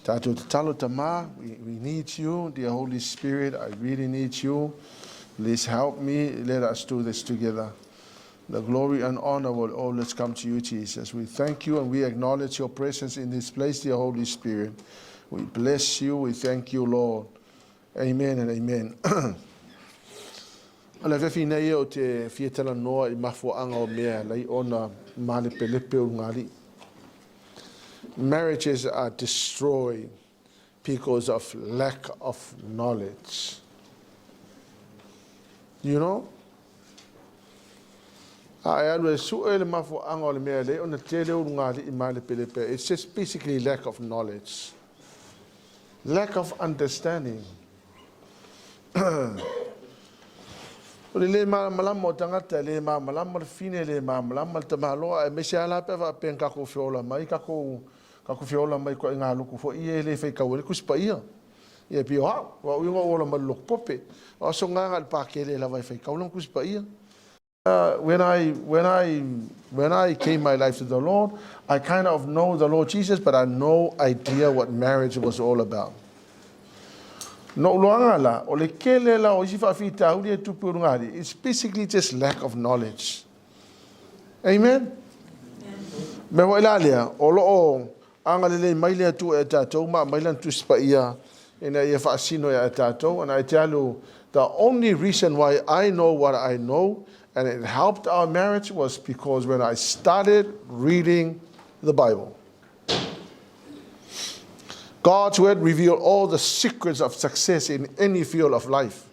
Tatou tatalo Tama, we need you, dear Holy Spirit, I really need you. Please help me, let us do this together. The glory and honor will always come to you, Jesus. We thank you and we acknowledge your presence in this place, dear Holy Spirit. We bless you, we thank you, Lord. Amen and amen. O le afiafi nei ou te fia talanoa i mafuaaga o mea e alai ona malepelepe ulugalii. Marriages are destroyed because of lack of knowledge. You know? A e alu e sue le mafuaaga o le mea e alai ona tele ulugalii malepelepe, it's just basically lack of knowledge. Lack of understanding. O le lē malamalama o tagata, e lē malamalama le fine, e lē malamalama le tamaloa, aemaise lava la pe a faapea na tatou feola mai, tatou, tatou feola mai ituaiga lotu foi ia e le faitau ai le Tusi Paia. Ia pei o au, o au ia na ou ola mai i le lotu pope. O aso na na o le Pakele lava e faitau lana Tusi Paia. When I, when I, when I gave my life to the Lord, I kind of know the Lord Jesus, but I had no idea what marriage was all about. Noʻu loaga la, o le kele la o isi faafitauli e tupu i luga alii, it's basically just lack of knowledge. Amen? Mea foi la lea, o lo o agalelei mai le Atua ia tatou ma aumai lana Tusi Paia ina ia faasino ia tatou. And I tell you, the only reason why I know what I know and it helped our marriage was because when I started reading the Bible. God's word revealed all the secrets of success in any field of life.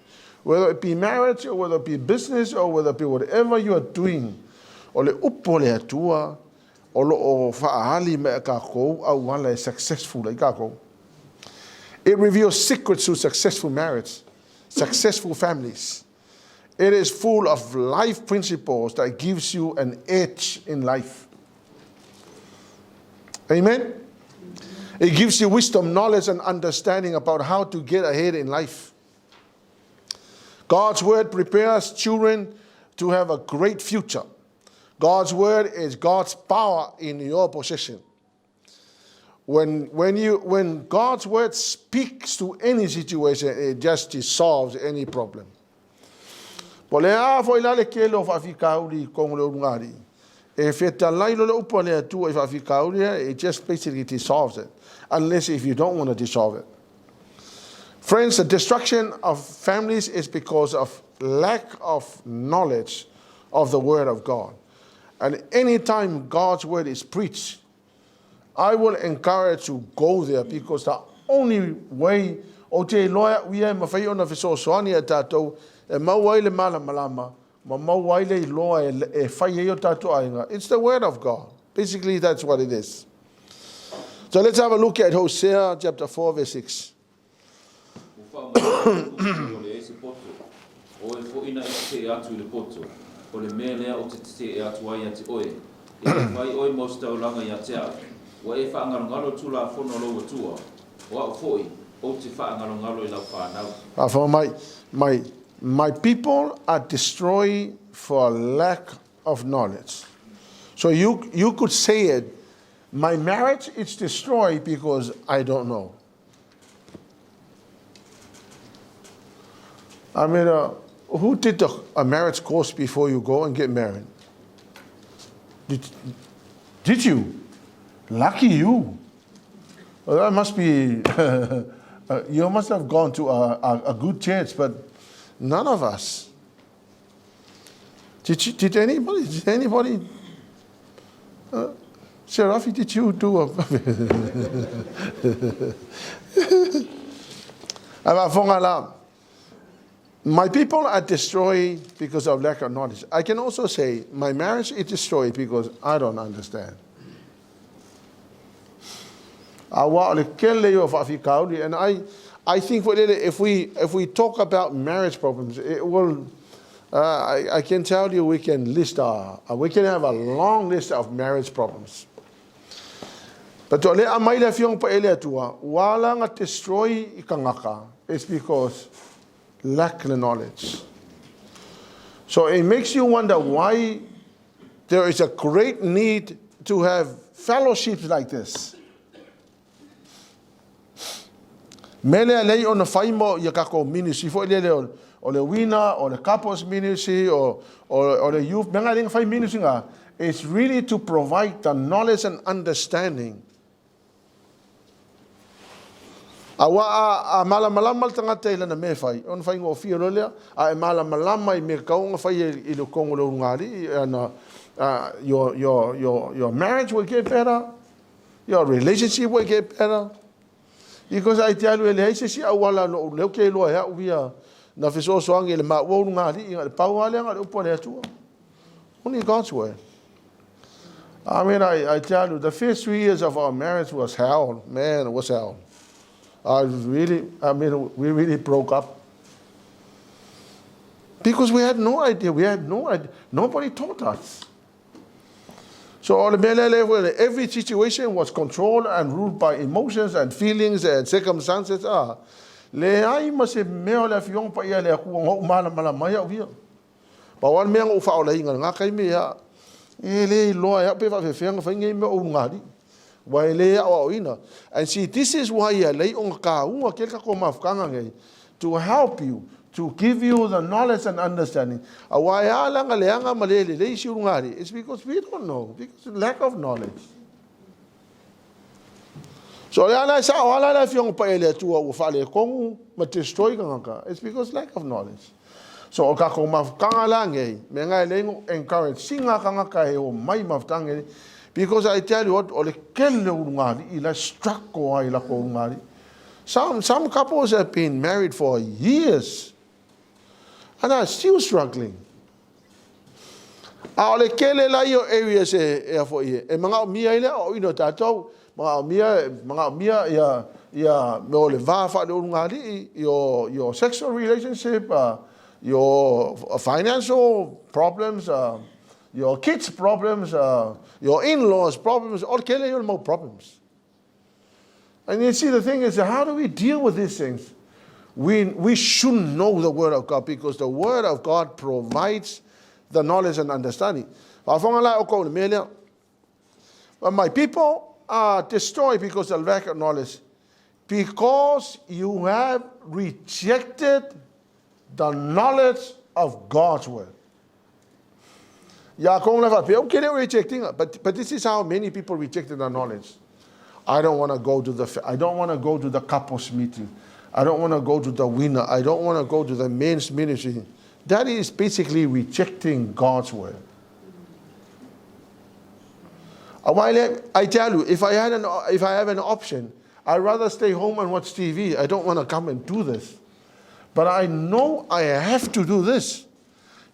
Whether it be marriage or whether it be business or whether it be whatever you are doing, o le upu a le Atua o lo o faaali mai ia tatou auala e successful ai tatou. It reveals secrets to successful marriage, successful families. It is full of life principles that gives you an edge in life. Amen? It gives you wisdom, knowledge, and understanding about how to get ahead in life. God's word prepares children to have a great future. God's word is God's power in your possession. When, when, you, when God's word speaks to any situation, it just dissolves any problem. Po le a foi la le kele o faafitauli i totonu o le ulugalii, e fetalai loa le upu a le Atua i faafitauli ia, it just basically dissolves it, unless if you don't want to dissolve it. Friends, the destruction of families is because of lack of knowledge of the Word of God. And any time God's Word is preached, I will encourage to go there because the only way ou te iloa e au ia e mafai ona fesoasoani ia tatou e maua ai le malamalama ma maua ai le iloa e fai ai o tatou aiga, it's the Word of God. Basically, that's what it is. So let's have a look at Hosea chapter 4 verse 6. Ua faamauina le tusi o le ese poto, o e foʻi na e tetee atu i le poto, o le mea lea ou te tetee atu ai ia te oe, e le fai oe ma ositaulaga ia te au, ua e faagalogalo i le Tulafono a lou Atua, o au foʻi, ou te faagalogalo i lau fanau. For my, my, my people are destroyed for lack of knowledge. So you, you could say it, my marriage is destroyed because I don't know. I mean, uh, who did the, a marriage course before you go and get married? Did, did you? Lucky you. Well, that must be, you must have gone to a, a, a good church, but none of us. Did, you, did anybody, did anybody, uh, Serafi, did you do a... My people are destroyed because of lack of knowledge. I can also say my marriage is destroyed because I don't understand. Aua o le kele ia o faafitauli and I, I think foi lele if we, if we talk about marriage problems it will uh, I, I can tell you we can list a, uh, we can have a long list of marriage problems. But o le aumai le Afioga Paia i le Atua, ua ala na destroy i kangaka, it's because lack the knowledge. So it makes you wonder why there is a great need to have fellowships like this. Mea lea lei ona fai mo ia kako ministry foi lele o le wina, o le couples ministry, o le youth. Mea ngai lenga fai ministry nga. It's really to provide the knowledge and understanding. Aua a malamalama le tagata i lana mea fai, ona fai ngofie loa lea, a e malamalama i mea tatau ona fai i le totonu o le ulugalii, and your marriage will get better, your relationship will get better. Because I tell you, e leai se isi auala no leo ke iloa e au ia na fesoasoani i le maua ulugalii, na le pau lava lea na o le upu a le Atua. Only God's word. I mean, I tell you, the first 3 years of our marriage was hell. Man, it was hell. We really broke up. Because we had no idea. We had no idea. Nobody taught us. So all the every situation was controlled and ruled by emotions and feelings and circumstances. Leai ma se mea o le afioga paia le Atua ngou malamalama ai au ia. Pa o le mea ngou faolainga ngā kai mea e le iloa e au pe faafefea fai nei mea o ulugalii. Wa e le ao ao ina. And see, this is why ia lei o ngā ua ke ka ko mafukanga nei, to help you, to give you the knowledge and understanding. A wa e ala nga leanga ma le le le isi ulugalii. It's because we don't know, because of lack of knowledge. So le ala sa o ala le afioga pa e le Atua ua faalekogu ma destroy kangaka. It's because lack of knowledge. So o kako mafukanga la ngei, me ngai le ngo encourage singa kangaka e o mai mafutanga e, because I tell you what, o le kele ulugalii, i la struggle ai la ko ulugalii. Some couples have been married for years and are still struggling. A o le kele la i o areas e afo i e. E manga o mia ile o ino tātou, manga o mia ia me o le vā wha le ulugalii, your sexual relationship, your financial problems, your kids' problems, your in-laws' problems, all kele your more problems. And you see, the thing is, how do we deal with these things? We should know the Word of God, because the Word of God provides the knowledge and understanding. But my people are destroyed because of lack of knowledge. Because you have rejected the knowledge of God's Word. Ya kong la fa pe, okay, rejecting, but this is how many people rejected the knowledge. I don't want to go to the, I don't want to go to the couples meeting. I don't want to go to the winner. I don't want to go to the men's ministry. That is basically rejecting God's word. I tell you, if I have an option, I'd rather stay home and watch TV. I don't want to come and do this. But I know I have to do this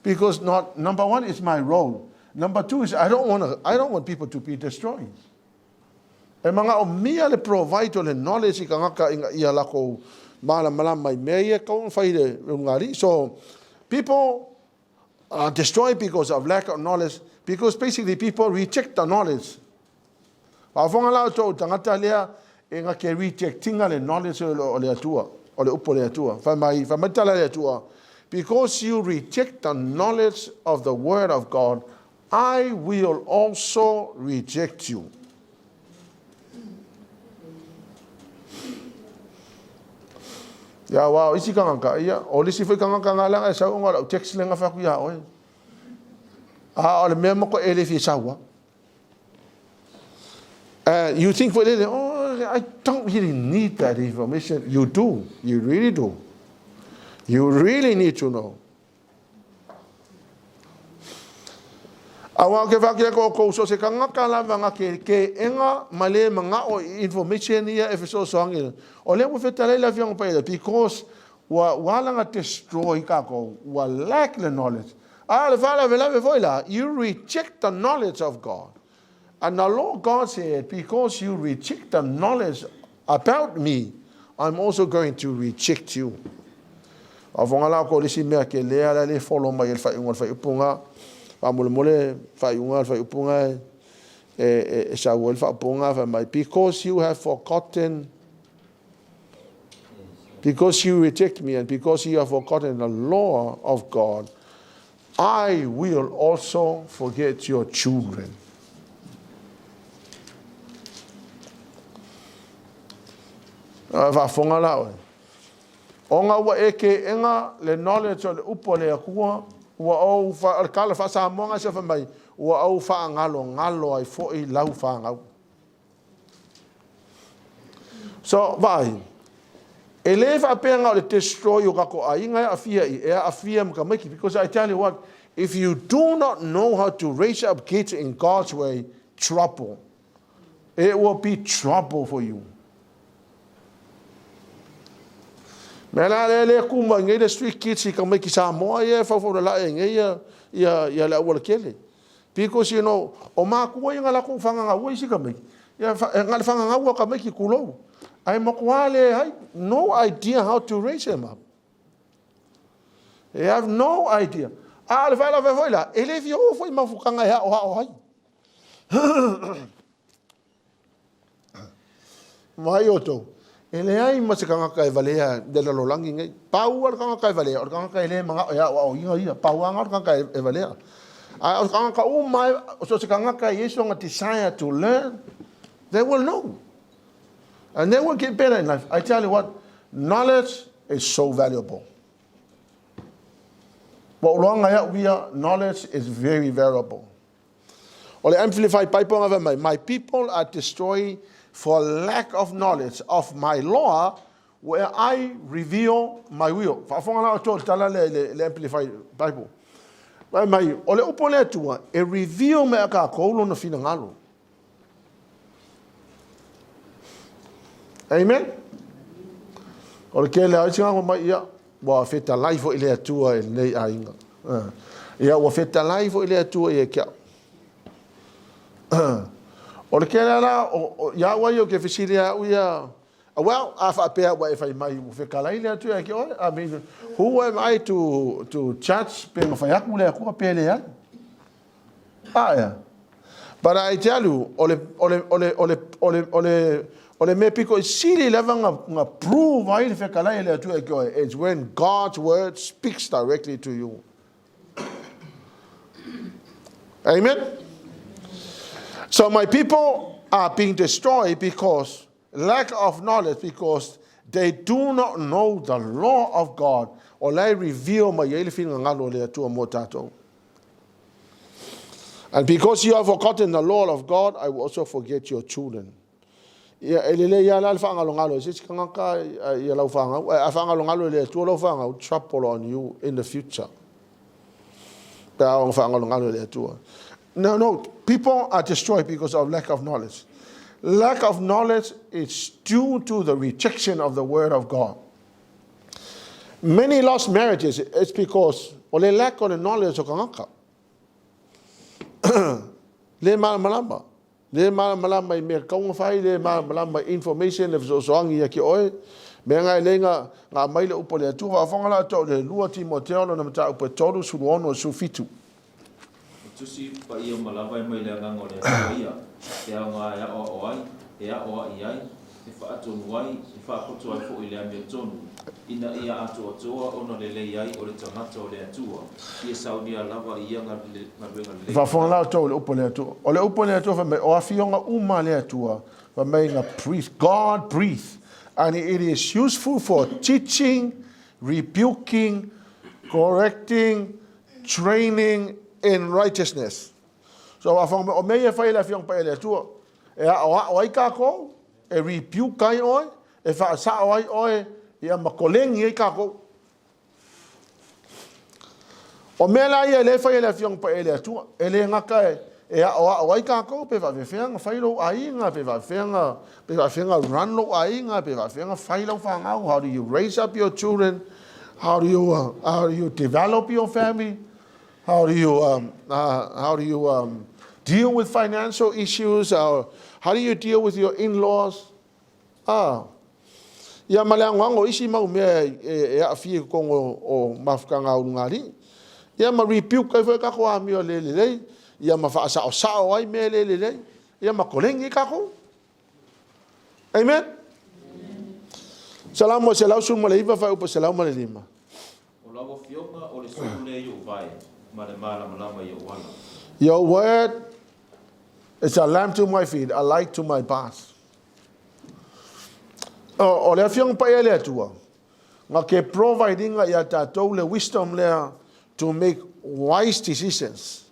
because not number one, it's my role. Number two is I don't want people to be destroyed. E manga o mia le provide o le knowledge i kangaka inga ia lako malamalama i mea ia kau whai le ungari. So people are destroyed because of lack of knowledge, because basically people reject the knowledge. Whafonga lau tō tangata lea e ngā ke rejectinga le knowledge o le atua, o le upo le atua. Whai mai tala le atua. Because you reject the knowledge of the word of God, I will also reject you. Ia wao isi kangaka ia, o lisi foi kangaka ngā langa e sau ngā lau text lenga whaku ia oe. A o le mea moko e le fi saua. You think for lele, oh, I don't really need that information. You do, you really do. You really need to know. Awa ke whakia ko kou so se kangaka lava ngā ke enga male manga o information ia e feso soangi. O le ua whetale la fionga paia, because ua walanga destroy kako, ua lack the knowledge. A le whala vela ve foi la, you reject the knowledge of God. And the Lord God said, because you reject the knowledge about me, I'm also going to reject you. A whanga la ko lisi mea ke lea la le follow mai el whai unga whai upunga. Wha mole mole whai unga whai upunga e sa ua whai upunga whai mai. Because you have forgotten, because you reject me and because you have forgotten the law of God, I will also forget your children. Wha whanga la oe. Ona ua e keena le knowledge o le upu a le Atua, ua ou, o le tala faa-Samoa se fai mai, ua ou faagalogalo ai foi lau fanau. So, vaai, e le faapea o le destroy o tatou aiga e aafia i, e aafia ma tamaiti. Because I tell you what, if you do not know how to raise up kids in God's way, trouble. It will be trouble for you. Mea la le le kuma ngai le street kids i tamaiti Samoa ia e faufaulalai ngai ia ia ia le auala kele. Because you know, o makua ia nga lako whanganga isi tamaiti. Ia nga le whanganga ua tamaiti kulou. Ai matua le hai, no idea how to raise them up. They have no idea. A le whaela whae la, e le fia o foi mafukanga e hao hao hai. Mai o tau. E le ai ma se kangaka e valea de la lolangi ngai. Pau al kangaka e valea, o kangaka e le manga e ao ao inga ia. Pau anga o kangaka e valea. A o kangaka o mai, so se kangaka e yesu anga desire to learn, they will know. And they will get better in life. I tell you what, knowledge is so valuable. Knowledge is very valuable. O le Amplified Bible nga mai, my people are destroyed for lack of knowledge of my law, where I reveal my will. Faafonga la o tō tala le, le Amplified Bible. Mai mai, o le upo le atua, e reveal me a kākou lona finagalo. Amen? O le kele ai tinga mai ia, ua fetalai foi le atua e nei aiga. Ia, ua fetalai foi le atua i e kia. O le kele la, ia ua ia ke fesili a ia, well, a whaapea ua e whai mai, ua fekalai le atua e ke oe. I mean, who am I to judge pe nga whai aku le akua pe le ai? Ah, yeah. But I tell you, o le, o le, o le, o le, o le, o le, o le mea piko i sili leva nga, nga prove ai le fekalai le atua e ke oe. It's when God's word speaks directly to you. Amen? So my people are being destroyed because lack of knowledge, because they do not know the law of God. O lai reveal mai ai le finagalo le atua mo tātou. And because you have forgotten the law of God, I will also forget your children. Ia, e lele ia la le whaangalongalo, se kangaka ia lau whaangau, a whaangalongalo le atua lau whaangau, trouble on you in the future. Pe a whaangalongalo le atua. No, no, people are destroyed because of lack of knowledge. Lack of knowledge is due to the rejection of the word of God. Many lost marriages, it's because o le lack of the knowledge o kangaka. Le malamalama. Le malamalama i mea kaunga whai, le malamalama information le fesoasoani ia ki oe. Mea ngai le nga, ngā mai le upo le atua, whaafonga la tau le lua Timoteo lona mata upo e tolu, sulu ono, su fitu. O tusi pa ia malava e mai le anganga o le atua ia. Te ao ngā e ao ao ai, e ao ai ai, e whaatonu ai, e whaapoto ai fo i le amia tonu. Ina ia atu atoa ona le lei ai o le tangata o le atua. Ia saunia lava ia ngā luenga le. Whaafonga la tau le upo le atua. O le upo le atua whamai, o awhionga uma le atua, whamai ngā breathe, God breathe. And it is useful for teaching, rebuking, correcting, training in righteousness. So whaafonga o mea ia whai le awhionga pa e le atua. E a o a o ai kākou, e rebuke ai oe, e whaasao ai oe, ia makolengi ai kākou. O mea la ia le whai le awhionga pa e le atua, e le ngaka e, e a o a o ai kākou, pe whaawhewheanga whai lau aiga, pe whaawhewheanga, pe whaawhewheanga run lau aiga, pe whaawhewheanga whai lau whangau. How do you raise up your children? How do you develop your family? How do you, deal with financial issues? How do you deal with your in-laws? Ah. Ia ma le angoango isi mau mea e a fie kongo o mafukanga ulu. Ia ma rebuke ai foi kako a mio le le lei. Ia ma whaasao sao ai mea le le lei. Ia ma kolengi kako. Amen? Salamu se lau suma le iwa whai upa se lau ma le lima. O lau fionga o le sulu le i o vai, ma le malamalama i o wala. Your word is a lamp to my feet, a light to my path. O le afionga pa ia le atua. Nga ke provide inga ia tatou le wisdom lea to make wise decisions.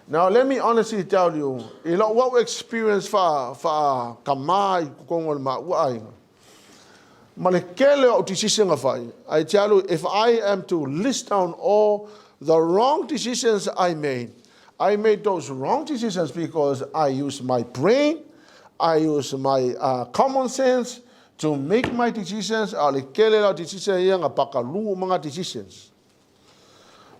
Now let me honestly tell you, i lou au experience fa fa kama i totonu o le maua aiga, ma le kele o au decision na fai, I tell you, if I am to list down all the wrong decisions I made, I made those wrong decisions because I used my brain, I used my common sense to make my decisions, a o le kele la o decision ia na pakalu uma nga decisions.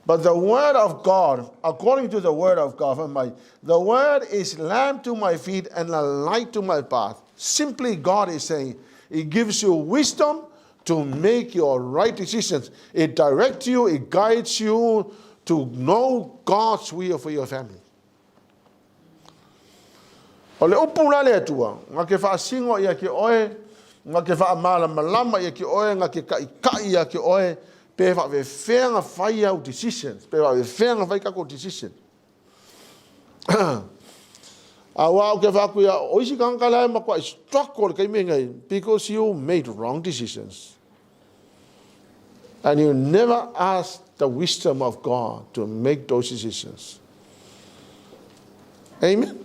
But the word of God, according to the word of God, fai mai, the word is lamp to my feet and a light to my path. Simply God is saying, it gives you wisdom to make your right decisions. It directs you, it guides you to know God's will for your family. O le upu la le Atua, nga ke faasingo ia ke oe, nga ke faamalamalama ia ke oe, nga ke kaʻikaʻi ia ke oe, pe faafefea na fai au decisions, pe faafefea na fai kako decision. Aua o ke whaaku ia, o isi kangaka la e makuaʻi struggle le kaimi ngai, because you made wrong decisions. And you never ask the wisdom of God to make those decisions. Amen.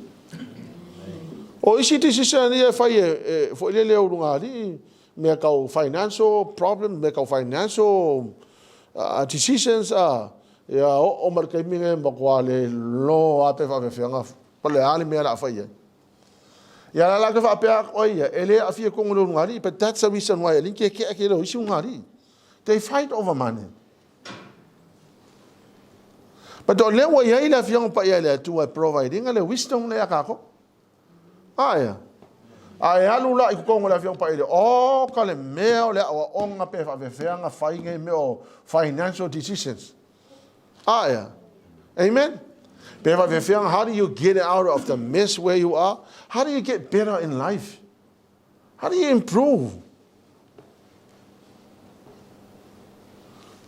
O isi decision ia e fai e, e foi lele au lunga alii, mea kau financial problem, mea kau financial decisions, ia o o ma le kaimi ngai makuā le loa pe faafefeaga, pa le a le mea la fai ai. Ia la la ke faapea atu ai ia, e le aafia tonu le ulugalii, but that's the reason why e le kekea ke leo isi ulugalii. They fight over money. But o lea ua i ai le Afioga Paia i le Atua e provide ina le wisdom lea ia kākou. A ea. A e alu la i totonu o le Afioga Paia i le, oh, ka le mea o le aoaoga pe faafefea na fai nei mea o financial decisions. A ea. Amen. Pe faafefea, how do you get out of the mess where you are? How do you get better in life? How do you improve?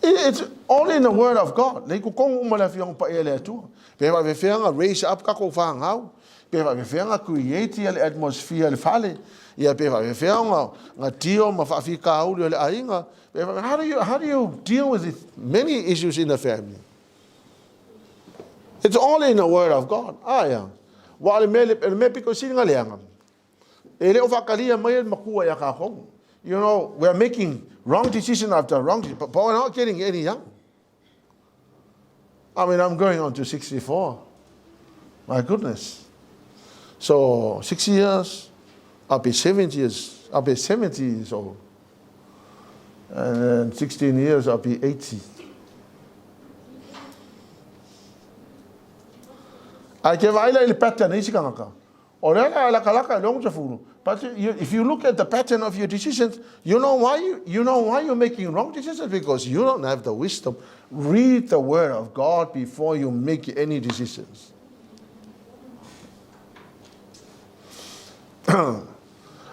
It's all in the word of God. Lei totonu uma le Afioga Paia i le Atua. Pe faafefea na raise up kakou fanau. Pe faafefea na create ia le atmosphere i le fale. Ia pe faafefea na deal ma faafitauli o le aiga. How do you deal with it? Many issues in the family. It's all in the word of God. Ah, yeah. Wa le mea, le mea pito i sili nga leaga. E le o faatalia mai e le matua ia kākou. You know, we are making wrong decision after wrong decision, but we're not getting any young. I mean, I'm going on to 64. My goodness. So, 6 years, I'll be 70 years, I'll be 70 years old. And then 16 years, I'll be 80. Ae ke vaai la i le pattern a isi kangaka. O lea la e lakalaka i le 60. But you, if you look at the pattern of your decisions, you know why you, you know why you're making wrong decisions because you don't have the wisdom. Read the word of God before you make any decisions.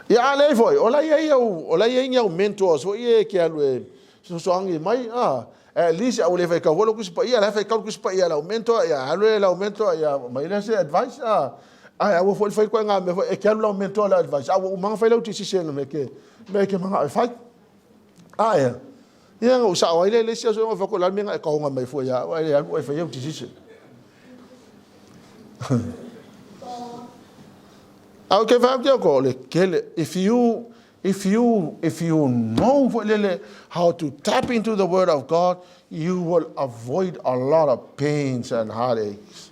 Ia a lei foi, o la i ai au, o la i ai ni au mentors foi e ke alu e sosoangi mai, ah, at least au le fai kau lo kusi paia, la fai kau kusi paia lau mentor, ia alu e lau mentor, ia mai le se advice, ah, ai au foi fai koe ngā mea foi, e ke alu lau mentor la advice, au umanga fai lau decision me ke, me ke manga e fai. Ah, ia. Ia ngau sao ai le le sia so ngau fako la me ngai kaunga mai foi ia, ai le alu ai fai au decision. Au ke whai ake ko le kele, if you, if you, if you know foi lele how to tap into the word of God, you will avoid a lot of pains and heartaches.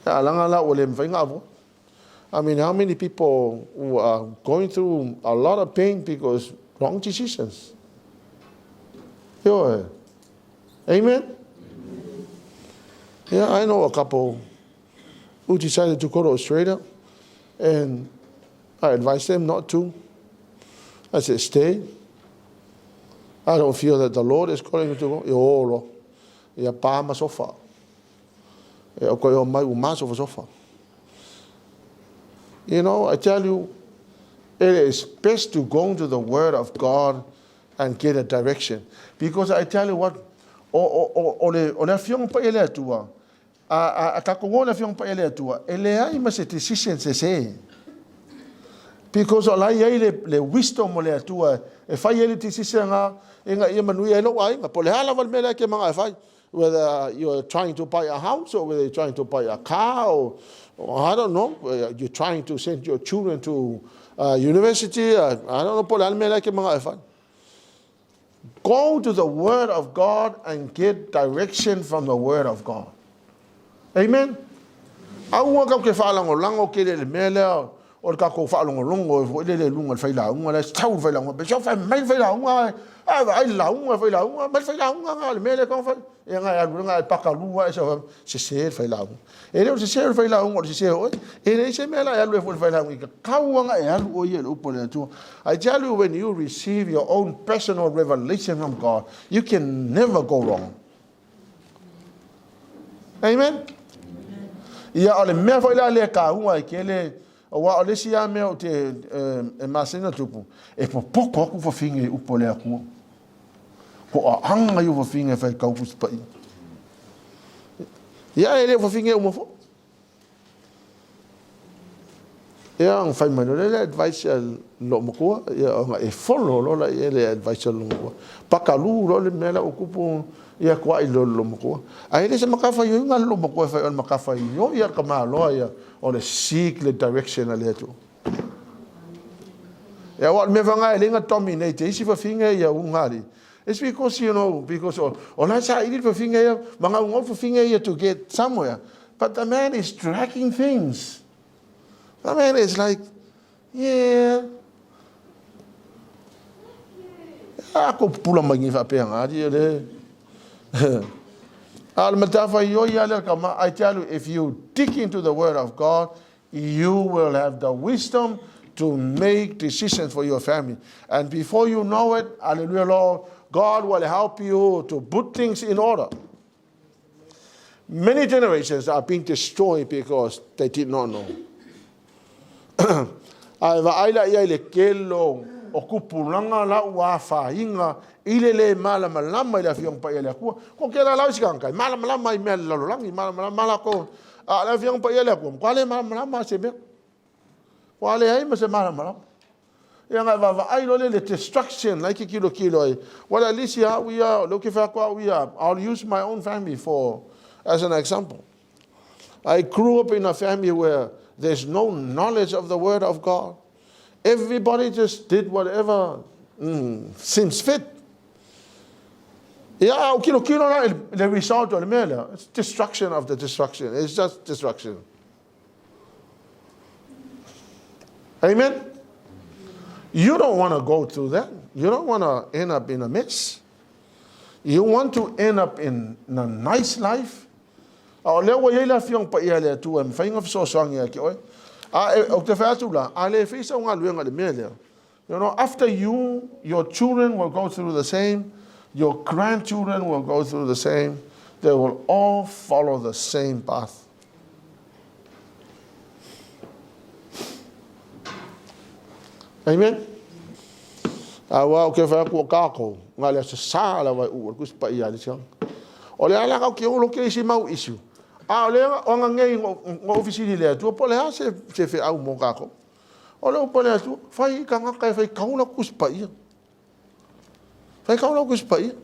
Ya langa la ua le mawhai ngā avoid. I mean, how many people who are going through a lot of pain because wrong decisions? Ioe. Amen? Yeah, I know a couple who decided to go to Australia, and I advised them not to. I said, stay. I don't feel that the Lord is calling you to go. E olo. Ia pa ma sofa. E o koe o mai u ma sofa sofa. You know, I tell you, it is best to go into the Word of God and get a direction. Because I tell you what, o, o, o, o le, o le afioga paia le Atua, a, a, a tatou o le afioga paia le Atua, e leai ma se decision sese. Because o la e i ai le wisdom o le Atua e fai ai le decision lena ina ia manuia ai lou aiga. Po o le a lava le mea lea e te manao e fai. Whether you are trying to buy a house or whether you're trying to buy a car or I don't know, you're trying to send your children to university, I don't know po o le a le mea lea e te manao e fai. Go to the Word of God and get direction from the Word of God. Amen. Aua kau ke faalagolago tele i le mea lea o le tatou faalogologo foi lele i luga o le failauga la e sau le failauga pe sau fai mai le failauga a vaai le lauga failauga mai le failauga na o le mea lea e fai ia na e alu na e pakalu ae sau sese le failauga. E le o le sese o le failauga o le sese o oe. E leai se mea la e alu ai fua i le failauga e tatau lava ona e alu oe ia i le upu a le Atua. I tell you when you receive your own personal revelation from God, you can never go wrong. Amen. Ia o le mea foi la lea e taua ai tele, aua o le isi lava mea ou te e masani ona tupu, e popoto atu fafine i upu a le Atua. Ko aanga i o fafine e faitau Tusi Paia. Ia e le o fafine uma foi. Ia ona fai mai loa lea le advice a lou matua, ia ona e follow loa la i le advice a lou matua. Pakalu loa le mea la ua tupu, ia tuai loa le lou matua. Ae le se matafaioi a le lou matua e fai o le matafaioi a le tamaloa ia o le seek le direction a le Atua. Ia aua o le mea faga e le na dominate e isi fafine ia ulugalii. It's because you know, because o, o la e saili le fafine ia, magaugau fafine ia to get somewhere. But the man is dragging things. The man is like, yeah. A ko pupula mai nei faapea ngā ri le. A le matawhaioi a le kama, I tell you, if you dig into the word of God, You will have the wisdom to make decisions for your family. And before you know it, hallelujah, Lord, God will help you to put things in order. Many generations are being destroyed because they did not know. Ae vaai la i ai le tele o tupulaga la ua afaina i le le malamalama i le Afioga Paia a le Atua. Ko kela lau isi tagata e malamalama i mea a le lalolagi, malamalama latou. A o le Afioga Paia a le Atua, matua le malamalama se mea. Ua leai ma se malamalama. Ia na e vaavaai loa lea i le destruction la e tilotilo ai. Well, at least ia au ia, o lea ou te fai atu au ia, I'll use my own family for, as an example. I grew up in a family where there's no knowledge of the word of God. Everybody just did whatever seems fit. Ia, a ou tilotilo la i le result o le mea lea, it's destruction of the destruction. It's just destruction. Amen? You don't want to go through that. You don't want to end up in a mess. You want to end up in a nice life. A o lea ua i ai le Afioga Paia a le Atua e mafai ona fesoasoani ia te oe. A e, ou te fai atu la, a le fai sau galuega i le mea lea, you know, after you, your children will go through the same, your grandchildren will go through the same, they will all follow the same path. Amen. Aua o ke whai aku o kākou, ngā lea se sā la wai ua, kusi pa ia le sianga. O le ala kau ki olo ke isi mau isu. A o le o nga ngei ngo ofisili le atua, po le a se, se fe au mō kākou. O le upa le atua, whai ka ngaka e whai kaula kusi pa ia. Whai kaula kusi pa ia.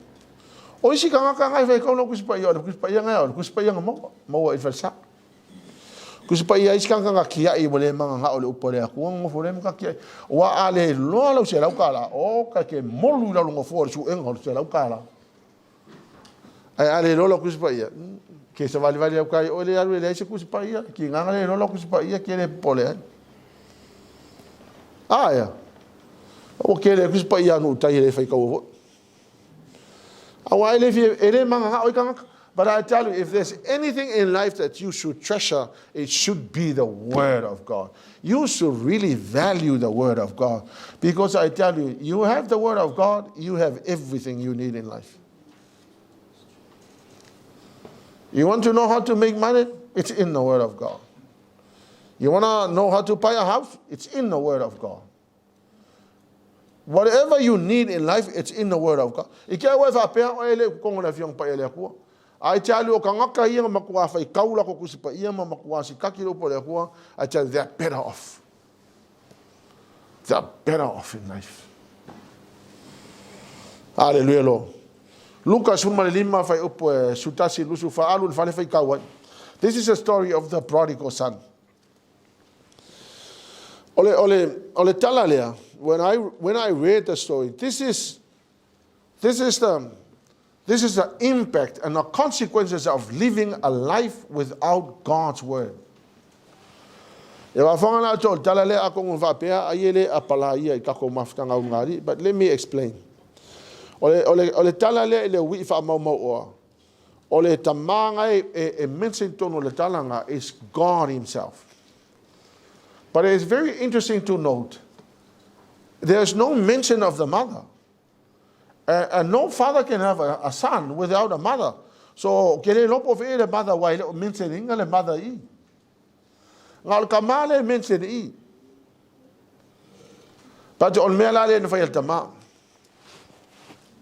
O isi ka ngaka ngai whai kaula kusi pa ia, o le kusi pa ia ngai, o le kusi pa ia nga maua, maua i whalsa. Kusi paia ai sikanga nga kiaʻi ua le magagaʻo i le upu a le Akua nonofo lea ma ka kiaʻi. Ua a le loa lau $100, o ka ke molu i lalo nofoa o le suʻega o le $100. Ae a le loa lau Kusi Paia, ke savalivali au kai oe le alu e leai se Kusi Paia, ki nganga le loa lau Kusi Paia ke le popole ai. A ea, ua ke le Kusi Paia anu utai e le faikaua foi. Aua e le fia, e le magagao i tagata. But I tell you, if there's anything in life that you should treasure, it should be the Word of God. You should really value the Word of God. Because I tell you, you have the Word of God, you have everything you need in life. You want to know how to make money? It's in the Word of God. You want to know how to buy a house? It's in the Word of God. Whatever you need in life, it's in the word of God. I ke au e faapea oe e le ukukongo le Afioga Paia a le Akua. I tell you, o kangaka ia nga makuā whaikau la ko Kusi Paia ma makuā sikaki le upu a le Akua, I tell you, they are better off. The better off in life. Hallelujah, Lord. Luka 15 fuaiupu e 11 24 alu i le fale faitau ai. This is a story of the prodigal son. O le tala lea, when I read the story, this is the impact and the consequences of living a life without God's word. E wafonga na to tala le ako ngun faapea ai ele a pala ia i kako mafutanga ungari, but let me explain. O le tala lea i le ui'i faamaumau oa. O le tamaga e mention tonu le talaga is God himself. But it's very interesting to note, there's no mention of the mother. And no father can have a son without a mother. So, ke le lopo fe le mother wai le mention inga le mother i. Nga o ka le mention i. But o le mea la le na whai tama.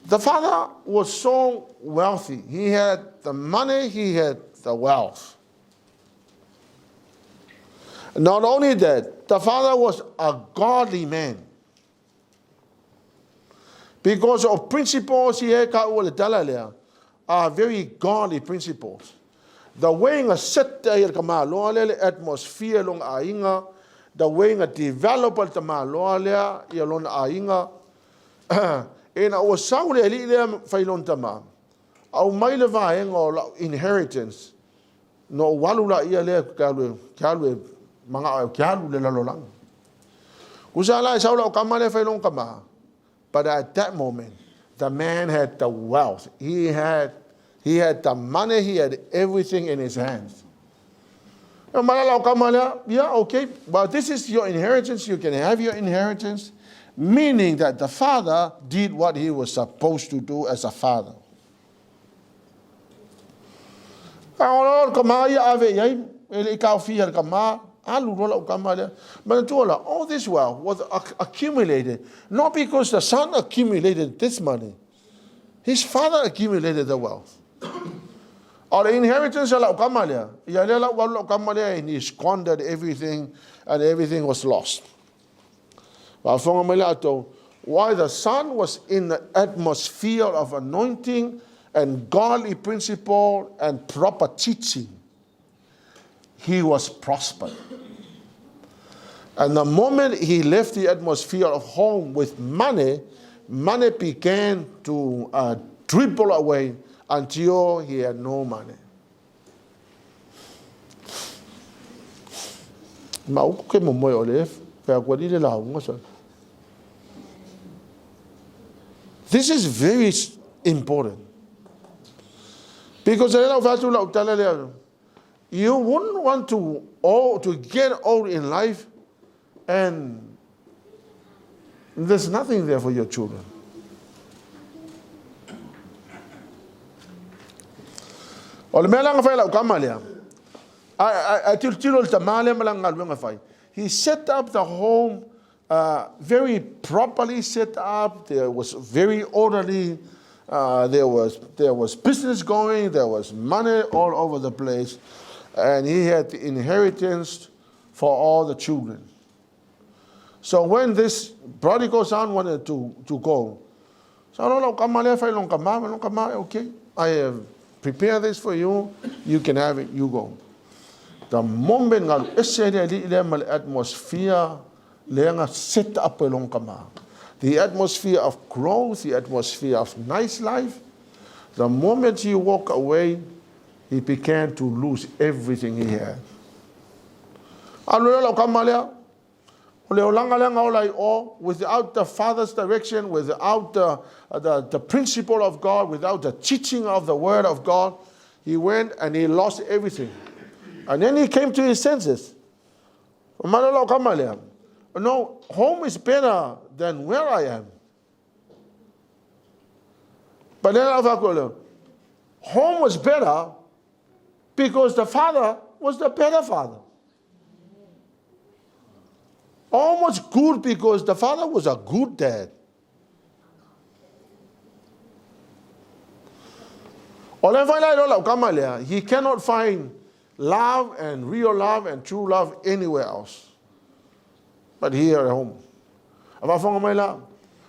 The father was so wealthy. He had the money, he had the wealth. Not only that, the father was a godly man. Because of principles he ka ua le tala lea are very godly principles. The way nga set ai ka maloa lea le atmosphere long aiga, the way nga develop al tamaloa lea ia lona aiga, e na ua sau le ali lea fai lona tama. Au mai le vaega o lau inheritance, no walu la ia lea ke alu e manga ke alu le lalolagi. Kusa la e sau lau kama lea fai lona kama. But at that moment, the man had the wealth. He had the money, he had everything in his hands. Yeah, okay. Well, this is your inheritance. You can have your inheritance. Meaning that the father did what he was supposed to do as a father. All this wealth was accumulated, not because the son accumulated this money. His father accumulated the wealth. O le inheritance a lau kama lea, ia lea lau walu lau kama lea, and he squandered everything, and everything was lost. Faafofoga mai le ato, why the son was in the atmosphere of anointing and godly principle and proper teaching, he was prospered. And the moment he left the atmosphere of home with money, money began to dribble away until he had no money. Ma uku ke mo moe o le pea kua li le launga sa. This is very important. Because you wouldn't want to get old in life and there's nothing there for your children. O le mea langa fai lau kama lea. A tilotilo le tamā lea ma lana galuega fai. He set up the home very properly set up. There was very orderly. There was business going. There was money all over the place. And he had the inheritance for all the children. So when this prodigal son wanted to go, so no, kama lea fai long kama, long kama, okay, I have prepared this for you, you can have it, you go. The moment ngalu ese le li le ma le atmosphere le nga set up e long kama. The atmosphere of growth, the atmosphere of nice life, the moment he walked away, he began to lose everything he had. Alu le lau kama lea, o le olanga lea ngaola i o, without the father's direction, without the principle of God, without the teaching of the word of God, he went and he lost everything. And then he came to his senses. No, home is better than where I am. But then home was better because the father was the better father. Home was good because the father was a good dad. He cannot find love and real love and true love anywhere else but here at home. A faafofoga mai la,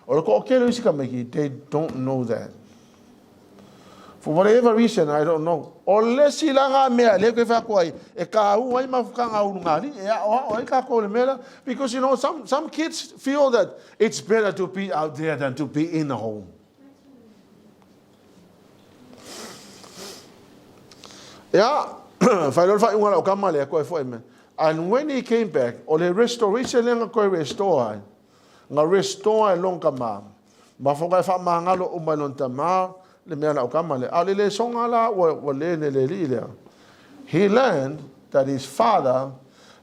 o le toatele o isi tamaiti, they don't know that. For whatever reason, I don't know. O le isi la na mea lea ke fai atu ai, e taua ai mafutaga a ulugalii, e aoao ai tatou i le mea lea. Because some kids feel that it's better to be out there than to be in the home. Ia, fai loa le faaiuga a lau tama lea, toe foi mai. And when he came back, o le restoration lea na toe restore ai, na restore ai lona tama, mafoga e faamagalo uma i lona tama le mea a lau tama lea. A o le lesoga la ua le ne le alii lea. He learned that his father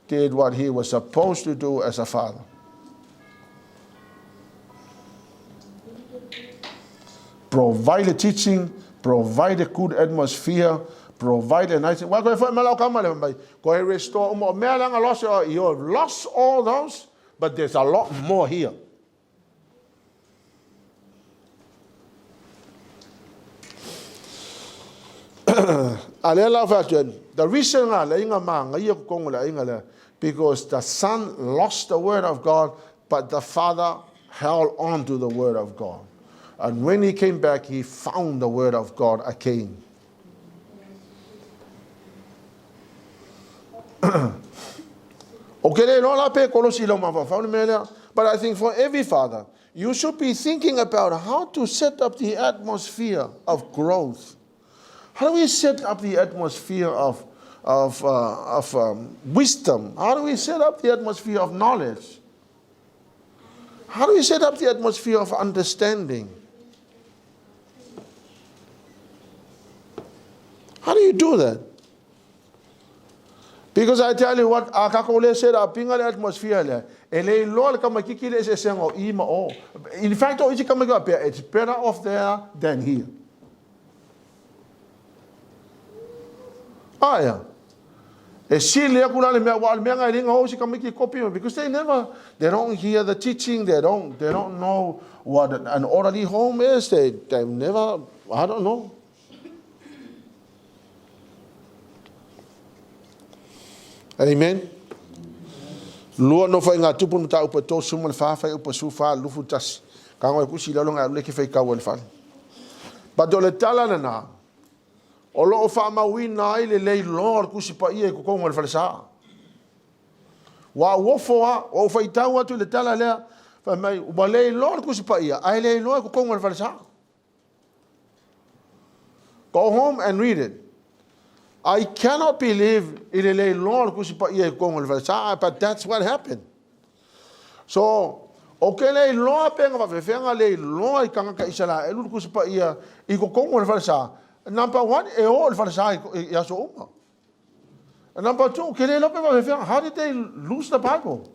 did what he was supposed to do as a father. Provide a teaching, provide a good atmosphere, provide a nice. Wa koe foi mai lau tama le mai. Koe restore uma o mea langa lost, you have lost all those, but there's a lot more here. A lea la fai atu ai, the reason nga le inga māngaia kokongo le aiga lea, because the son lost the word of God, but the father held on to the word of God. And when he came back, he found the word of God again. O ke le iloa la pe kolosi i lau mafaufau le mea lea. But I think for every father, you should be thinking about how to set up the atmosphere of growth. How do we set up the atmosphere of wisdom? How do we set up the atmosphere of knowledge? How do we set up the atmosphere of understanding? How do you do that? Because I tell you what, a kākou le set up inga le atmosphere lea, e le iloa le tamaititi le eseesega o i ma o. In fact, o isi tamaiti faapea, it's better off there than here. Aia. E sili aku la le mea, ua o le mea ngai linga o isi tamaiti e kopi mai, because they never, they don't hear the teaching, they don't know what an orderly home is, they never, I don't know. Amen. Lua no whai ngā tupu mataupu e 34 fuaiupu 14 21. Ka ngoi kusi lalo ngai alule ke whai kau le fale. But o le tala na, o loo whaamauina ai le leiloa o le Tusi Paia i totonu o le falesa. Ua uofo a, ua faitau atu i le tala lea, fai mai, ua leiloa le Tusi Paia, ae leiloa i totonu o le falesa. Go home and read it. I cannot believe i le leiloa o le Tusi Paia i totonu o le falesa, but that's what happened. So, o ke leiloa pe nga faafefea leiloa i tagata Isaraelu le Tusi Paia i totonu o le falesa. Number one, e o le falesa i aso uma. And number two, ke leiloa pe faafefea, how did they lose the Bible?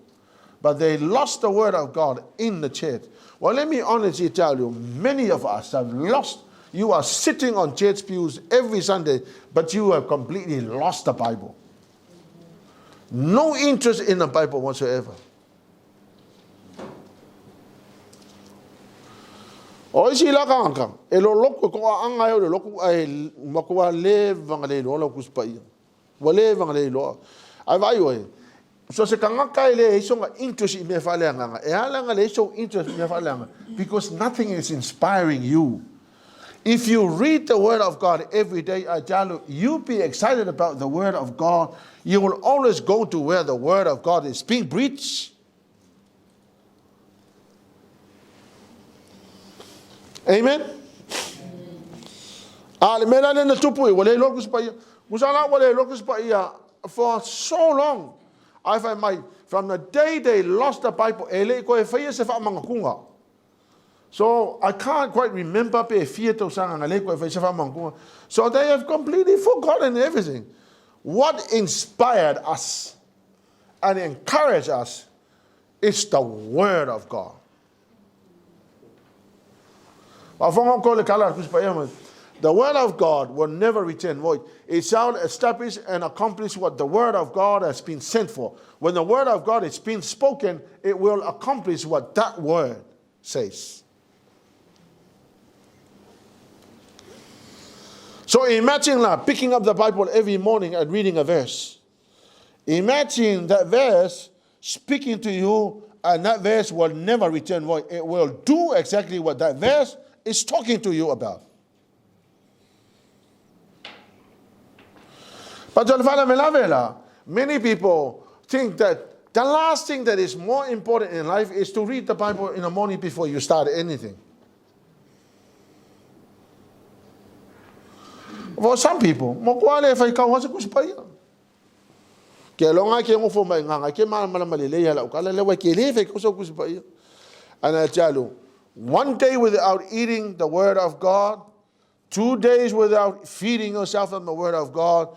But they lost the word of God in the church. Well, let me honestly tell you, many of us have lost. You are sitting on church pews every Sunday, but you have completely lost the Bible. No interest in the Bible whatsoever. O isi la tagata, e loloku e toaga e o le lotu ae matua leva ona le iloa lau Tusi Paia. Ua leva ona le iloa. Ae vaai oe, so se tagata e leai sona interest i mea faaleagaga, e ala ona leai sou interest i mea faaleagaga, because nothing is inspiring you. If you read the Word of God every day, I tell you, you'll be excited about the Word of God. You will always go to where the Word of God is being preached. Amen. A le mea la lea na tupu i, ua le iloa le Tusi Paia. Musa la ua le iloa le Tusi Paia for so long. Ae fai mai, from the day they lost the Bible, e le i toe faia se faamanatuga. So, I can't quite remember pe fia tausaga na le toe faia se faamanatuga. So, they have completely forgotten everything. What inspired us and encouraged us is the Word of God. Faafofoga ko le tala a le Tusi Paia mai. The word of God will never return void. It shall establish and accomplish what the word of God has been sent for. When the word of God is being spoken, it will accomplish what that word says. So imagine la, picking up the Bible every morning and reading a verse. Imagine that verse speaking to you. And that verse will never return void. It will do exactly what that verse is talking to you about. But many people think that the last thing that is more important in life is to read the Bible in the morning before you start anything. For some people, mo kwa le fai kau hase kusi paia. Ke longa ke ngofo mai nganga ke ma mala male le ya la le wa ke le fai kau kusi paia. And I tell you, 1 day without eating the word of God, 2 days without feeding yourself from the word of God,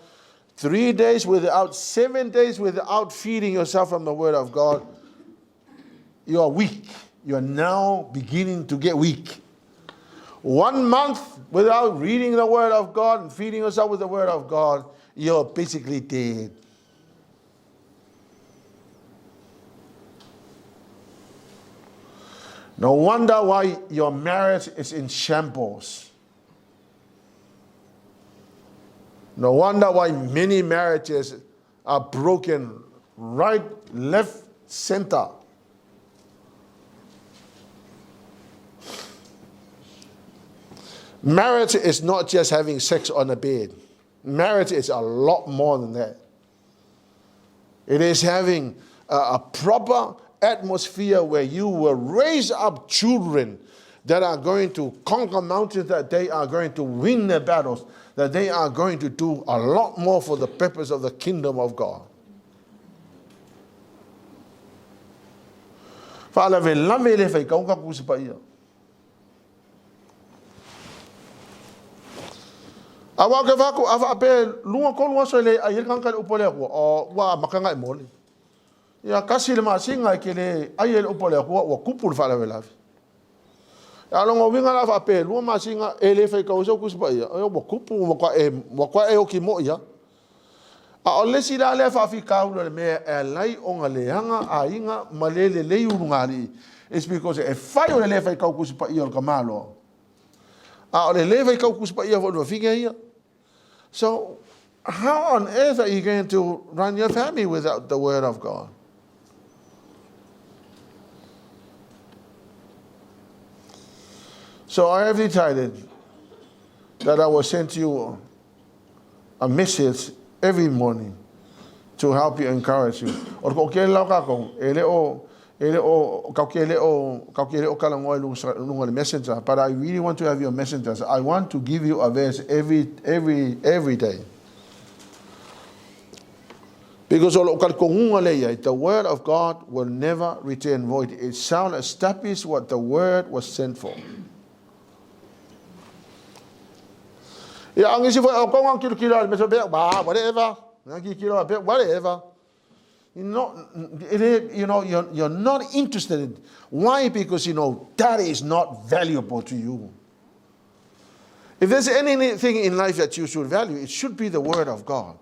3 days without, 7 days without feeding yourself from the word of God, you are weak. You are now beginning to get weak. 1 month without reading the word of God and feeding yourself with the word of God, you're basically dead. No wonder why your marriage is in shambles. No wonder why many marriages are broken right, left, center. Marriage is not just having sex on a bed. Marriage is a lot more than that. It is having a proper atmosphere where you will raise up children that are going to conquer mountains, that they are going to win their battles, that they are going to do a lot more for the purpose of the kingdom of God. Awa ke faku afa ape lunga kolu aso le ai kan ka upole ko o wa makanga e mole. Ia kasi le masinga ke le ai le upole ko wa kupu le fala vela. Ya longo winga la fa pe lunga masinga e le fe ka uso kusipa ia. O wa kupu wa kwa e oki mo ia. A o le sila le fa fi ka ulo le me e lai o ngaleanga a inga malele le urungali. It's because e fai o le le fe ka kusipa ia o ka malo. A o le le fe ka kusipa ia fo finga ia. So, how on earth are you going to run your family without the word of God? So I have decided that I will send you a message every morning to help you, encourage you. Messenger, but I really want to have your messengers. I want to give you a verse every day. Because the word of God will never return void. It shall establish what the word was sent for. Whatever. You're not interested in. Why? Because you know that is not valuable to you. If there's anything in life that you should value, it should be the word of God.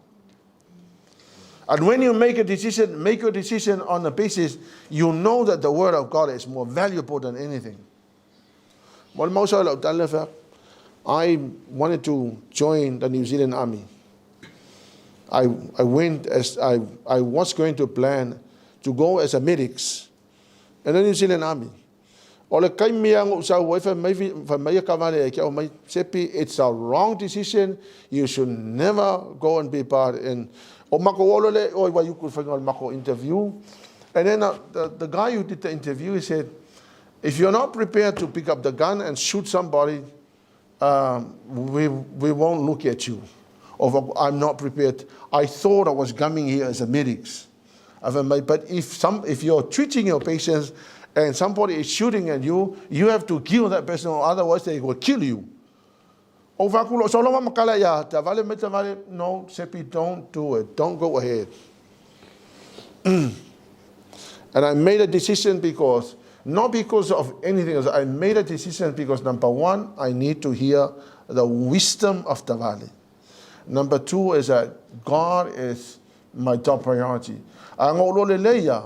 And when you make a decision, make your decision on the basis you know that the word of God is more valuable than anything. I wanted to join the New Zealand Army. I went as I was going to plan to go as a medics in the New Zealand Army. It's a wrong decision. You should never go and be part in. Interview. And then the guy who did the interview, he said, if you're not prepared to pick up the gun and shoot somebody, we won't look at you. Or I'm not prepared. I thought I was coming here as a medic. But if you're treating your patients and somebody is shooting at you, you have to kill that person, or otherwise they will kill you. No, Seppi, don't do it. Don't go ahead. And I made a decision because, not because of anything else, I made a decision because, number one, I need to hear the wisdom of the valley. Number two is that God is my top priority. Atmosphere.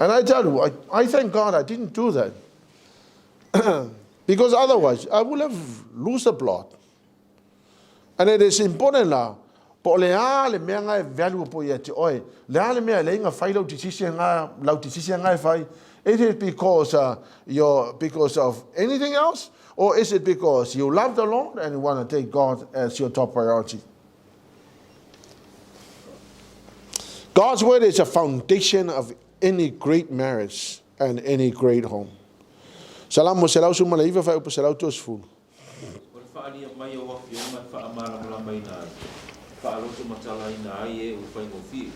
And I tell you, I thank God I didn't do that. Because otherwise, I would have lost the plot. And it is important la, po o le a le mea nga e valuable ia te oe, le a le mea e leinga fai lau decision nga, lau decision nga e fai, is it because you're, because of anything else, or is it because you love the Lord and you want to take God as your top priority? God's word is a foundation of any great marriage and any great home. Salamo 119 fuaiupu 130. O le faaalia mai o Afioga e faamalamalamaina ai, faalotomatalaina ai e ua faigofie.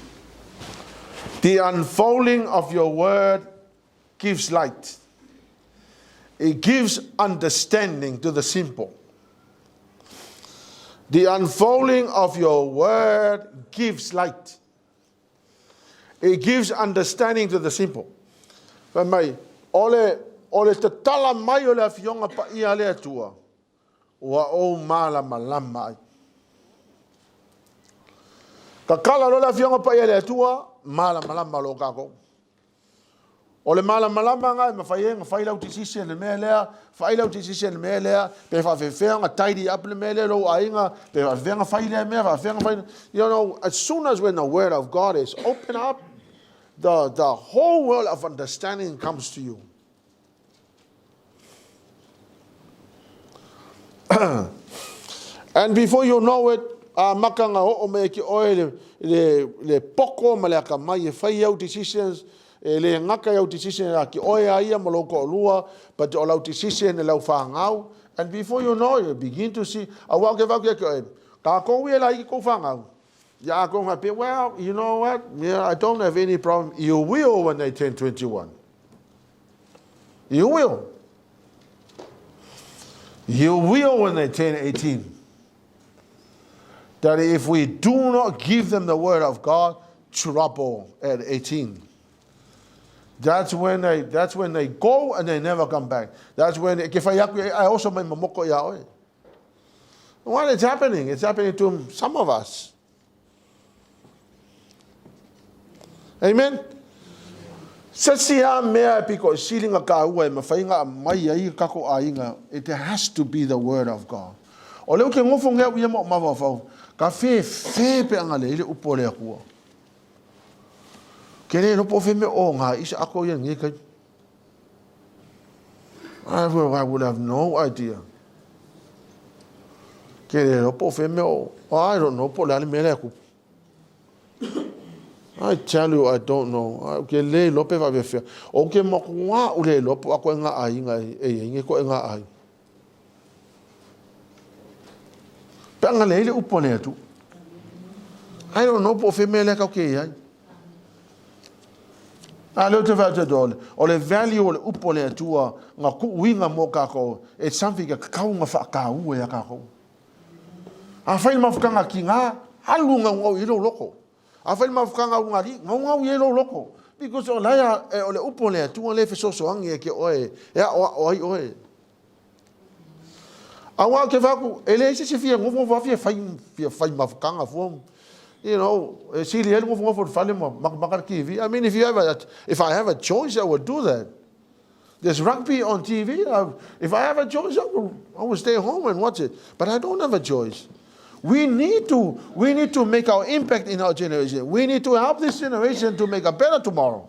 The unfolding of your word gives light. It gives understanding to the simple. The unfolding of your word gives light. It gives understanding to the simple. Fai mai, o le, o le tatala mai o le afioga paia a le Atua, ua ou malamalama ai. Tatala loa le afioga paia a le Atua, malamalama loa kākou. O le malamalama lena e mafai ai ona fai lau decision i le mea lea, fai lau decision i le mea lea, pe faapefea ona tidy up le mea lea i lou aiga, pe faapefea ona fai lea mea, faapefea ona fai. You know, as soon as when the word of God is open up, the whole world of understanding comes to you. And before you know it, a maka nga oo mai ki oe le, le, le poko ma le akamai e fai au decisions, e le ngaka i au decision a ki oe a ia ma lou toalua, but o lau decision e lau whangau, and before you know it, you begin to see, a wau ke wau ke ki oe, kākou e la i kou whangau. Ia a kou hape, well, you know what, yeah, I don't have any problem. You will when they turn 21. You will. You will when they turn 18. That if we do not give them the word of God, trouble at 18. That's when they, that's when they go and they never come back. That's when, ke whai aku, I also mai mamoko ia oe. What is happening? It's happening to some of us. Amen. Se si a mea e piko i silinga ka ua e mawhainga a mai ai kako aiga, it has to be the word of God. O leo ke ngofo ngea uia mo mawhawhau, ka whē whē pe anga le ile upo le akua. Ke le ropo whe me o ngā isa ako ia nge kai. I would, I would have no idea. Ke le ropo whe me o, I don't know, po le ale mele aku. I tell you, I don't know. Ke le lope wa whea. O ke maku ngā ule lopo ako e ngā ai ngā e e nge ko e ngā ai. Pe anga le ile upo le atu. I don't know po whe mele kau ke ai. A leo te whai te dole. O le value o le upo le atua ngā kuuinga mō kākou. It's something ka kau ngā whakau e a kākou. A whai mafukanga ki ngā, alu ngau ngau i lo loko. A whai mafukanga u ngā li, ngau ngau i lo loko. Because o laia, e, o le upo le atua le fesoso angi e ke oe, e a o a o ai oe. A wā ke whaku, e le isi se fia ngofo ngofo fia whai, fia whai mafukanga fua. You know, e sili hele ngofo ngofo whale ma maka TV. I mean, if you have a, if I have a choice, I would do that. There's rugby on TV. I, if I have a choice, I will, I will stay home and watch it. But I don't have a choice. We need to, we need to make our impact in our generation. We need to help this generation to make a better tomorrow.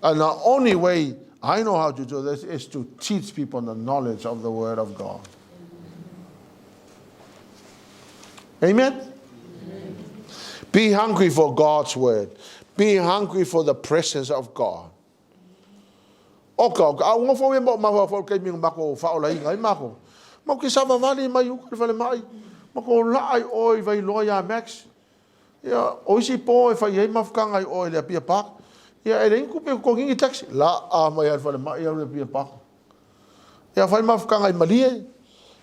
And the only way I know how to do this is to teach people the knowledge of the Word of God. Amen? Amen. Be hungry for God's Word. Be hungry for the presence of God. O ka, a unga fo mo ma fo ke mi mako fa ola inga i mako. Ma ke sa vali mai u ka fale mai. Ma ko la ai oi vai loa ia Max. Ia, o isi po e fai ai mafukanga i oe le Apia Park. Ia, e le inku pe kongingi taxi. La a mai al fale mai au le Apia Park. Ia, fai mafukanga i Malie.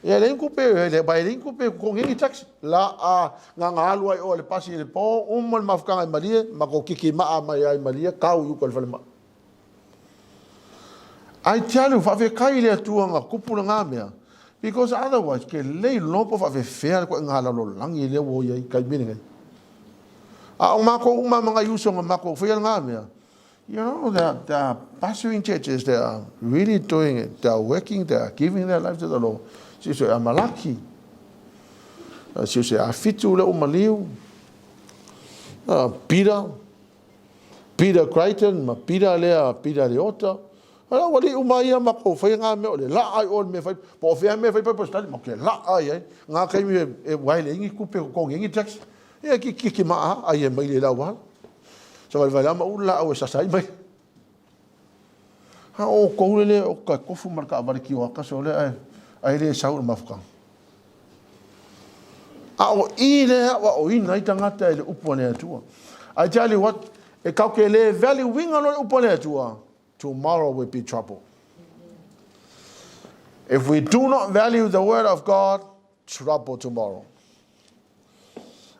Ia, e le inku pe, e le, e le inku pe kongingi taxi. La a ngā ngā alu ai oe le pasi i le po, uma le mafukanga i Malie, ma ko kiki maa mai ai Malie, kau i uka le fale mai. I tell you, whaawhekai le atua ngā kupu na ngā mea. Because otherwise, ke lei lopo whaawhewhea ko ngā lalo langi le wo ia i kai mene ngai. A o mako uma mga yuso nga mako whia ngā mea. You know, there are pastoring churches that are really doing it. They are working, they are giving their life to the Lord. So, I'm lucky. Si o se afitu le umaliu. Peter, Peter Crichton ma Peter lea, Peter Leota. Ala ua liʻu mai ia ma kou fai ngā mea o le laa i o le mea fai, po o fea mea fai Bible study, ma ke laa i ai, ngā kaimi e waele ingi kupe ko kongi ingi taxi. Ia ki ki ki maa ai e mai le lau wala. Sa wale wale ama ula au e sasai mai. Ha o kou le o ka kofu ma ka wale ki o akaso le ai, ai le sau le mafukanga. A o i lea ua o ina ai tagata i le upu a le Atua. I tell you what, e kau ke le value winga lo le upu a le Atua, tomorrow will be trouble. If we do not value the word of God, trouble tomorrow.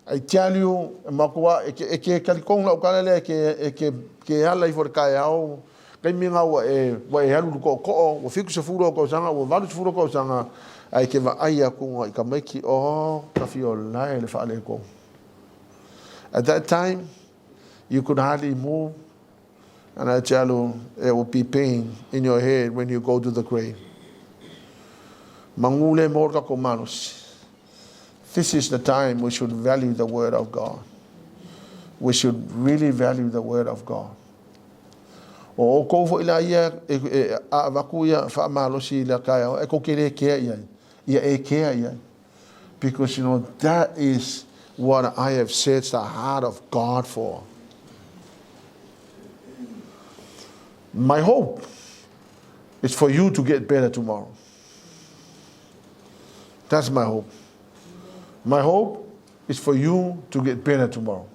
I tell you, e makua, e ke, e ke kalikong lau kala lea, e ke, e ke, ke ala ifo le kai au, kai minga ua e, ua e alu ko ko, ua fiku se furo ko sanga, ua valu se furo ko sanga, ai ke va ai aku nga i ka maiki, oh, ka fio lae le whaale ko. At that time, you could hardly move, and I tell you, it will be pain in your head when you go to the grave. Mangule morka ko manos. This is the time we should value the word of God. We should really value the word of God. O o kou fo ila ia e, e, a vaku ia wha malosi i la kai e ko kere kea ia ia e kea ia. Because you know that is what I have searched the heart of God for. My hope is for you to get better tomorrow. That's my hope. My hope is for you to get better tomorrow.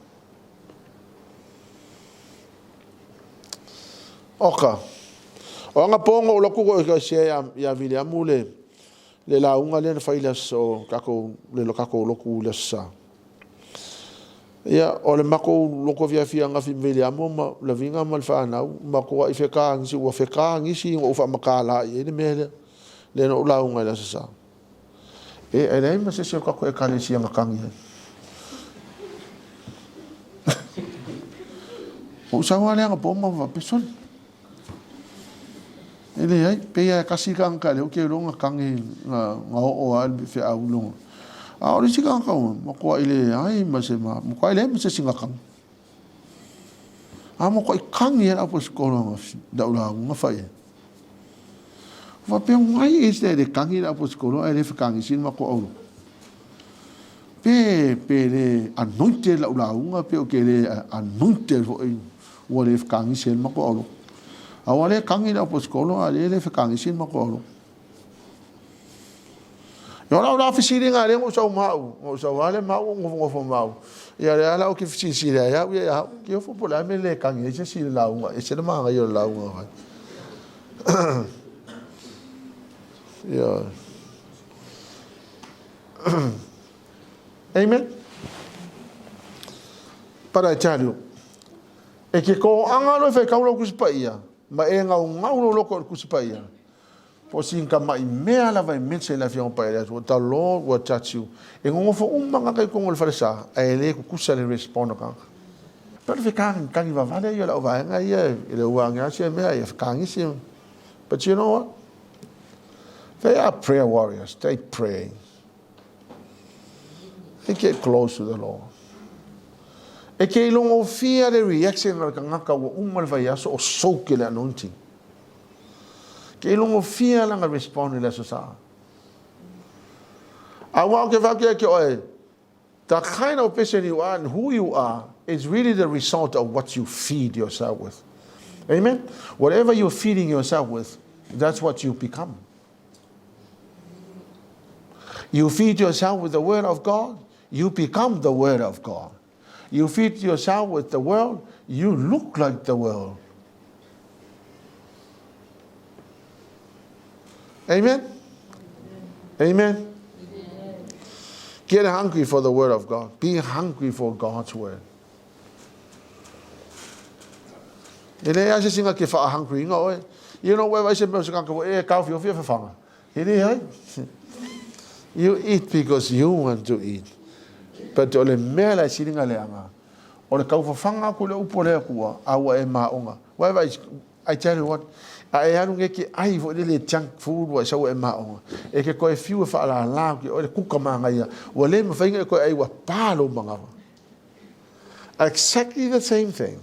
Oka. O anga pongo o loku ko i se ia ia Viliamu le le launga le na fai le so kako le lo kako loku le sa. Ia o le mako loko fia fia nga fi Viliamu ma la vinga ma le whanau ma ko i wheka ngisi ua wheka ngisi o wha makala i le mea le le no launga le sa. E, e leai ma se isi o kako ekalesia nga kangi ai. O usawa lea nga poma wa pesoli. E leai, pe ia kasi ka nga leo ke longa kangi nga, nga o o a le fe au longa. A o le sika nga kau, ma koa i le ai ma se ma, ma koa i le ma se singa kangi. A mo koa i kangi e la po skolo nga dau la nga fai. Faapea why is there le kangi le aposikolo ae le fekangi sin ma ko aulo. Pe pe le anointed lau lauga pe o ke le anointed foi ua le fekangi sin ma ko aulo. A ua le kangi le aposikolo a le le fekangi sin ma ko aulo. Ia lau la fesiliga le ngo sau mau, ngo sau ale mau ngo ngo mau. Ia le ala o ke fesilisili ai au ia ia au, ke ofo po le a mea le kangi ai se isi i le lauga, e se le magaia o le lauga fai. Ia. Amen. But I tell you, e ke kōanga loe whai kaula o kusi paia, ma e ngau ngau lo loko o le kusi paia, Po sin ka mai mea lava e mention i le Afioga Paia le Atua, the Lord will touch you. E gogofo uma ngaka i kongo le falesa, ae e le kukusa le respond o kanga. Pe le fekagi vavale ia lau vaega ia i le ua ange asia mea ia fekagi si. But you know what? They are prayer warriors. They pray. They get close to the Lord. E ke ilogofia le reaction a le kangaka ua uma le vaiaso o soak i le anointing. Ke ilogofia lana respond i le aso sa. Aua o ke whakea ke oe, the kind of person you are and who you are is really the result of what you feed yourself with. Amen? Whatever you're feeding yourself with, that's what you become. You feed yourself with the Word of God, you become the Word of God. You feed yourself with the world, you look like the world. Amen? Amen? Get hungry for the Word of God. Be hungry for God's Word. E le ai se singa ke wha hungry inga oe. You know, where I se mea se kaka e kau fio fio whawhanga. E le ai. You eat because you want to eat. But o le mea la silinga le anga. O le kauwhawhanga aku le upo le akua, a ua e maonga. Wai vai, I tell you what, a e alu nei e te ai foi lele junk food ua e sau e maoga, e te toe fiu e faalala atu ia oe le kuka manaia, ua le mafai ona e toe ai ua pa lou manava. Exactly the same thing.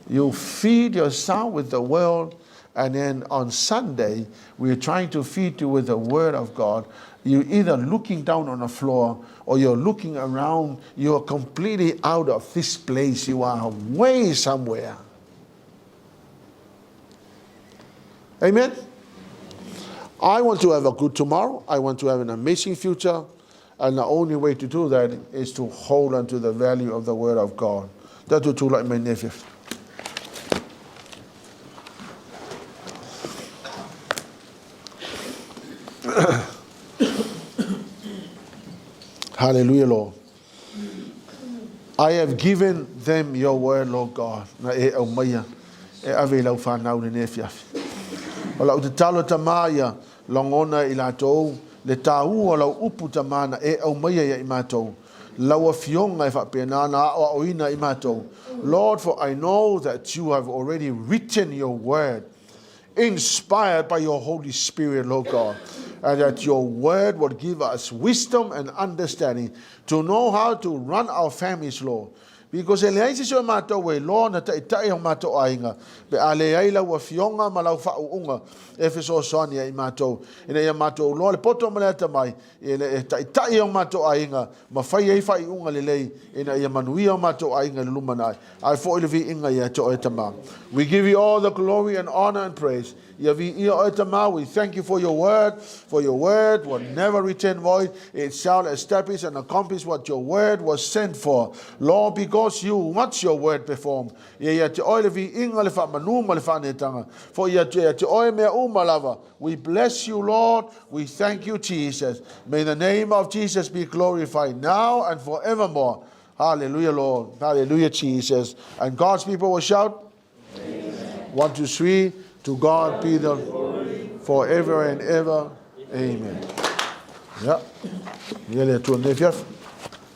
You feed yourself with the world and then on Sunday we are trying to feed you with the word of God. You're either looking down on the floor or you're looking around. You're completely out of this place. You are way somewhere. Amen? I want to have a good tomorrow. I want to have an amazing future. And the only way to do that is to hold on to the value of the Word of God. Tatou tulai mai nei afiafi. Hallelujah, Lord. I have given them your word, Lord God. Na e aumaia e ave i lau whanau lenei afiafi. O lau tatalo Tama ia lagona i latou le tāua o lau upu Tama na e aumaia ia i matou. Lau Afioga e faapena ona aoaoina i matou. Lord, for I know that you have already written your word inspired by your Holy Spirit, Lord God, and that your word will give us wisdom and understanding to know how to run our families, Lord. Because e leai se isi o matou e iloa ona taitai o matou aiga, pe a leai lau Afioga ma lau faauuga e fesoasoani ai i matou, ina ia matou iloa le poto ma le atamai, e taitai o matou aiga ma fai ai faaiuga lelei ina ia manuia o matou aiga i le lumanai. Ae foi le viiga ia te oe Tama. We give you all the glory and honor and praise. Ia viia oe Tama, we thank you for your word, for your word will never return void. It shall establish and accomplish what your word was sent for. Lord, because you want your word performed. Ia ia te oe le viiga, le faamanu ma le faanetaga. For ia te, ia te oe mea uma lava. We bless you, Lord. We thank you, Jesus. May the name of Jesus be glorified now and forevermore. Hallelujah, Lord. Hallelujah, Jesus. And God's people will shout, Amen. 1, 2, 3. To God be the glory forever and ever. Amen. Yeah.